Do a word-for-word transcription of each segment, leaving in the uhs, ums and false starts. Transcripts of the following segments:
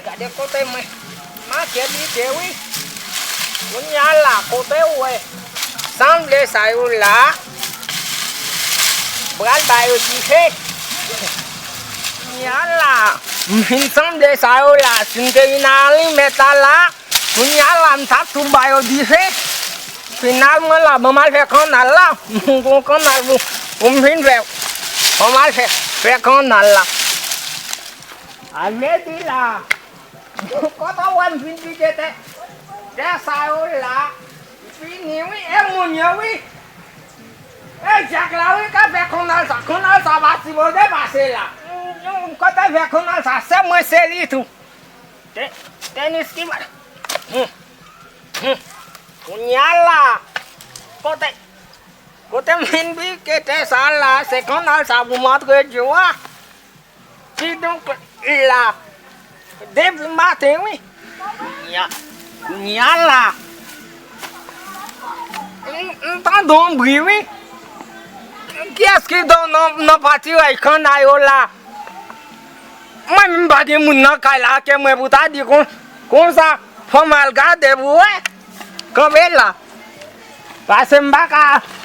Gade kote mwen. Manke bite wi. Kounye a la, kote w wè. Sanble sa yo la. Pral ba yo dife. Kounye a la. M fin sanble sa yo la. Si m te vin alimèt la la. Kounye a la, m ta tou ba yo dife. Finalman la, ban m al fè kannal la. M gon kannal pou, pou m vin fè. Ban m al fè, fè kannal la. A vle di la. Kote w wè m fin pike tè, tè sa yo la, fini wi, e moun yo wi. E Djak la wi, k ap fè kannal sa, kannal sa pa sipoze pase la. Kote fè kannal sa, se mwen se li tou. Te-, tenis ki ba. Hmm. Hmm. Kounye a la, kote, kote m fin pike tè sa la, se kannal sa pou m antre dyo a. Kidonk la, depi maten wi. Kounye a, kounye a la. M, m tande yon bri wi. Kiyès ki dò nan, nan patiraj kannal yo la? Mwen menm pa gen moun nan kay la ke mwen pou ta di kon, konsa, fò m al gade pou wè. Kanpe la. Paske m pa ka,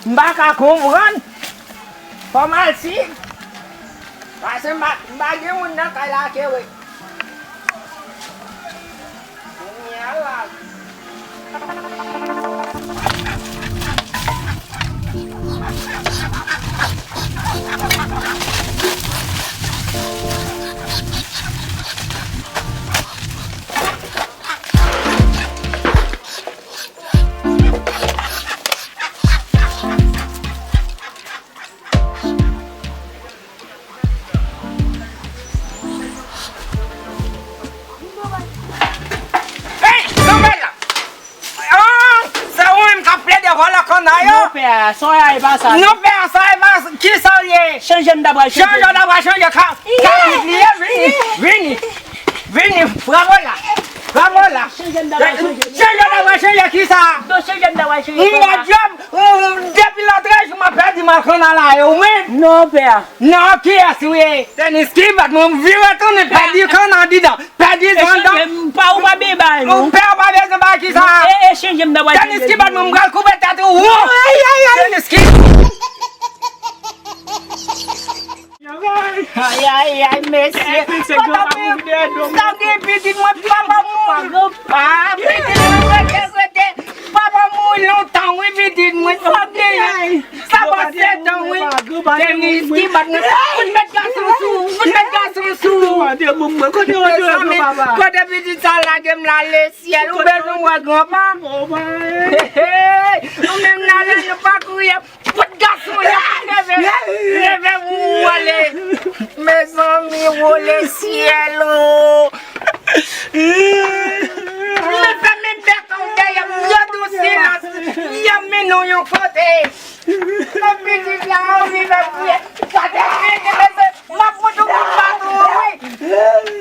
m pa ka konprann. Fò m al si. Paske m pa, m pa gen moun nan kay la ke wi. Kounye a la. Hey, kanpe la! Ah, se ou menm k ap plede vòlè kannal yo? Non, pè a, sa w ye a, e pa sa. Non, pè a, sa e pa, kisa w ye? Chanje m dabwa chanje. Chanje w dabwa chanje, ka, kabrit li ye, vini, vini, vini, bravo la, bravo la. Chanje m dabwa chanje. Chanje w dabwa chanje, kisa? Non, chanje m dabwa chanje. M ba djòb, m, depi lòt jou m ap pèdi mal kannal la, e ou menm? Non, pè a. Non, kiyès ou ye? Tenis ki bat mwen, vire tounen, pèdi kannal didan. Pèdi zandan. M pa ou pa bezwen bay non. Ou pè ou pa bezwen bay kisa? E, e chanje m dabwa chanje. Tenis ki bat mwen, m pral koupe tèt ou. Ay, ay, ay. Tenis ki. Ay, ay, ay, mesye. Sa gen pitit mwen, papa mouri. Ah, pitit mwen, rete, rete. Papa mouri lontan, wi, pitit mwen. Sa gen. Sa pase tan wi. Tenis ki bat mwen. Fout met gason sou ou, fout met gason sou ou. Mezanmi, kote pitit sa lage m la, lesyèl, ou bezwen wè granpa. Hey, hey, ou menm nan la, nou pa kriye. Fout gason yo leve, leve pou ou ale. Mezanmi, wo lesyèl, o. Mwen fèmen bèk an dèyè m, yo di w silans, y ap mennen w yon kote. Nan pitit la, anvi fè priyè. Gade, gade, gade, m ap montre w kout baton an, wi.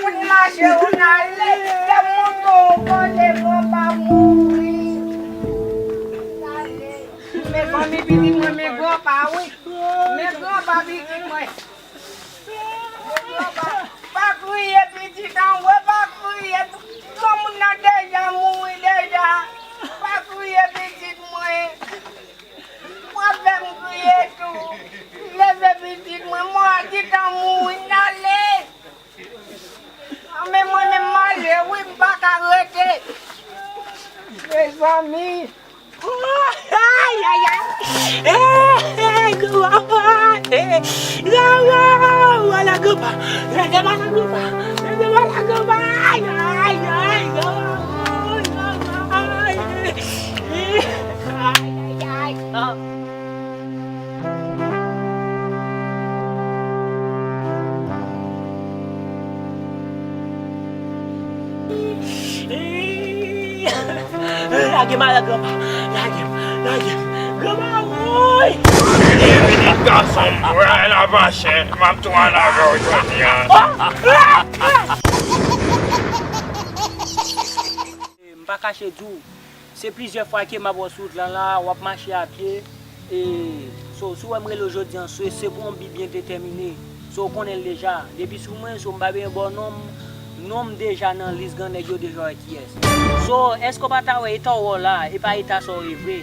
Kout mache, ou n ale. Y ap montre w kote granpa mouri. N ale. Men fanmi pitit mwen, men granpa, wi. Men granpa pitit mwen. Pa kriye pitit an, wi, pa kriye. Granmoun nan deja mouri deja. Pa kriye pitit mwen. W ap fè m kriye tou. Leve pitit mwen, mò a gentan mouri, n ale. A, men mwen menm m ale, wi, m pa ka rete. Mezanmi. Ay, ay, ay. Eh, eh, granpa. Eh, granpa. Wala granpa. Leve wala granpa. Leve wala granpa. Ay, ay, ay, granpa. Ay, ay. Eh, ay, ay, ay. Ah. Lage m ala granpa. Lage m, lage m. Granpa, woy! Vini gason m, wè la vache, m ap tou an avè w jodi a. M pa kache di w, se plizyè fwa ke m ap wè w sou wout la, la, w ap mache a pye. E, so, si w wè m rele w jodi an, se, se pou yon bi byen detèmine. So, w konnen l deja. Depi sou mwen, so, m pa bezwen ba w non m, Non m deja nan lis gran nèg yo deja wè kiyès. So, èske w pa ta wè eta w wè w la, e pa eta sa w ye vre?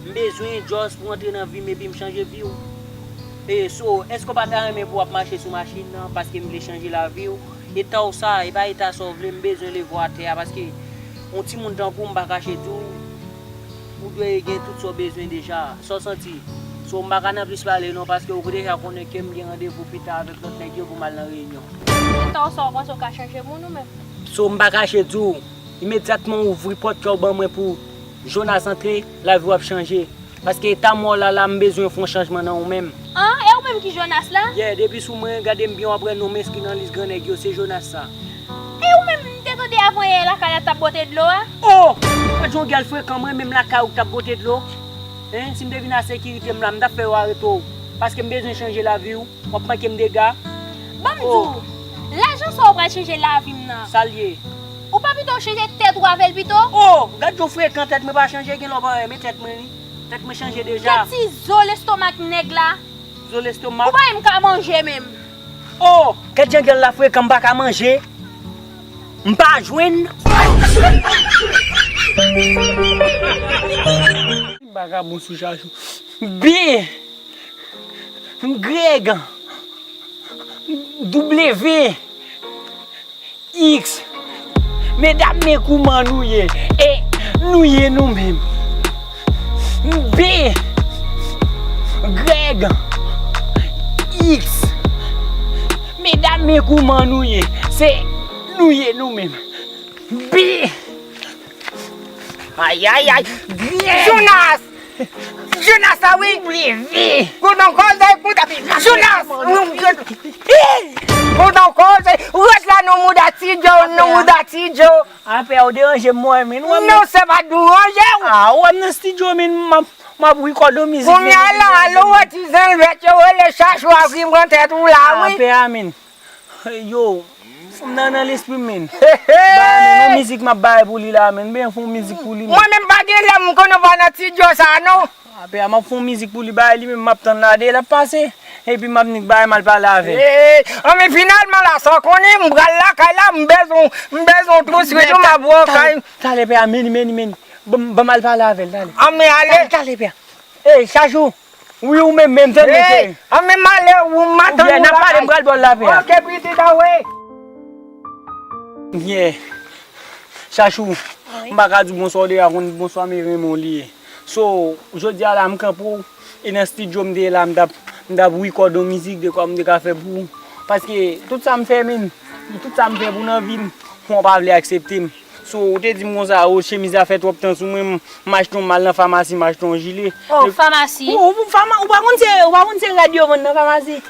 M bezwen just pou w antre nan vi m epi m chanje vi w. E so, èske w pa ta renmen pou w ap mache sou machin nan paske m vle chanje lavi w? Eta w sa, e pa eta sa w vle, m bezwen leve w atè a paske yon timoun tankou w m pa kache di w, ou dwe gen tout sa w bezwen deja. Sa w santi? So, m pa ka nan plis pale non paske ou deja konnen ke m gen randevou pita avèk lòt nèg yo pou m al nan reyinyon. Eta w sa w panse w ka chanje moun ou menm? So, m pa kache di w, imedyatman w ouvri pòt kè w ban mwen pou Jonas antre, lavi w ap chanje. Paske eta m wè w la la, m bezwen fè yon chanjman nan ou menm. An, e ou menm ki Jonas la? Yeah, depi sou mwen, gade m byen w ap wè non m enskri nan lis gran nèg yo, se Jonas sa. E ou menm, m te tande avan yè lakay la t ap bwote dlo a? Oh! Gad yon gèl frekan, mwen menm lakay ou k t ap bwote dlo. Hein, si m te vin a sekirite m la, m t ap fè yo arete w. Paske m bezwen chanje lavi w. W ap manke m dega. Ban m di w, lajan sa w pral chanje lavi m nan. Sa l ye? Ou pa pito chanje tèt ou avè l pito? Oh, gad yon frekan, tèt mwen pa chanje, gen lè w pa wè, men tèt mwen wi. Tèt mwen chanje deja. Gen ti zo lestomak nèg la. Zo lestomak? Ou pa menm ka manje menm. Oh, gad jan gèl la frekan, m pa ka manje. M pa jwenn. Bagabon sou Chachou. B, Greg, W, X. Medam, men kouman nou ye? E nou ye nou menm. B, Greg, X. Medam, men kouman nou ye? Se nou ye nou menm. B. Ayayay. Jonas! Jonas la wi! W. Kote w koze, kote Jonas! Kote w koze, rete la non mouda Ti Djo, non mouda Ti Djo. Apè, ou deranje m mwen, men ou wè m. Non, se pa deranje w. Ah, ou wè m nan estidyo, men m ap, m ap record yon mizik. Kounye a la, ale w wè ti zanlwèt yo rele Chachou a ki pran tèt ou la wi. Apè a, men. Yo, m nan, nan lespri m, men. Ba, men, yon mizik m ap bay pou li la, men. Ben, fè yon mizik pou li, men. Mwen menm pa gen lè m konnen w pa nan estidyo sa, non. Apè a, m ap fè yon mizik pou li, bay li, men m ap tann la, de l ap pase. Epi m ap nik bay m al pale avè l. Hey, anben finalman la, sa w konnen, m pral lakay la, m bezwen, m bezwen w tout swit, m ap wè w kay. Talè, pè a, men, men, men. Ban m, ban m al pale avè l, talè. Anben ale. Talè, pè a. Ey, Chachou! Wi, ou menm menm, tande, cheri. An men m ale, ou m ap tann ou la. N ap pale, m pral ba w l la, pè a. Ok, pitit, awe. Yeah. Chachou, m pa ka di w bonswa, w deja konn bonswa, men renmen w li ye. So, jodi a la, m kanpe w, e nan estidyo m te ye la, m t ap, m t ap record yon mizik, de kwa m te ka fè pou ou. Paske tout sa m fè, men, tout sa m fè pou nan vi m, ou pa vle aksepte m. So, ou te di m konsa, o, chemiz la fè twòp tan sou mwen, m, m achte yon, m al nan famasi, m achte yon jile. Oh, famasi? Ou, ou, fama-, ou pa konn se, ou pa konn se rad yo vann nan famasi?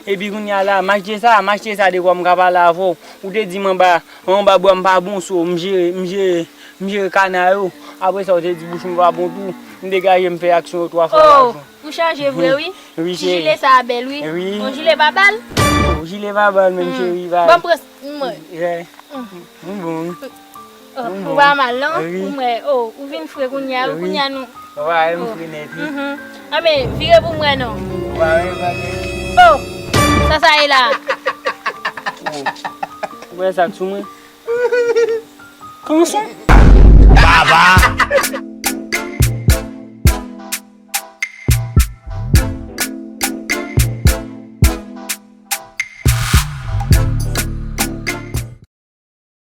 Epi kounye a la, m achte sa, m achte sa dekwa m ka pale avè w. Ou te di m anba, anba bwa m pa bon, so, m jere, m jere, m jere kana yo. Apre sa, ou te di bouch mwen pa bon tou. M degaje m fè aksyon yo twa fwa lajan. Ou chanje vre wi. Wi, cheri. Ti jile sa a bèl wi. Wi. Bon, jile pa bal? Oh, jile pa bal menm, cheri, pa. Ban m pran s-, mwen. Yeah. Mm. M bon. Oh, m bon. Ou pa mal non. Wi. Ou mwen, oh, ou vin fre kounye a, wi, kounye a nou. Ou pa wè m fre nèt wi. Mhm. Anben, vire pou mwen non. Ou pa wè m pa gen. Oh, sa sa ye la. Oh. Ou wè sa k sou mwen? Kanson. Baba.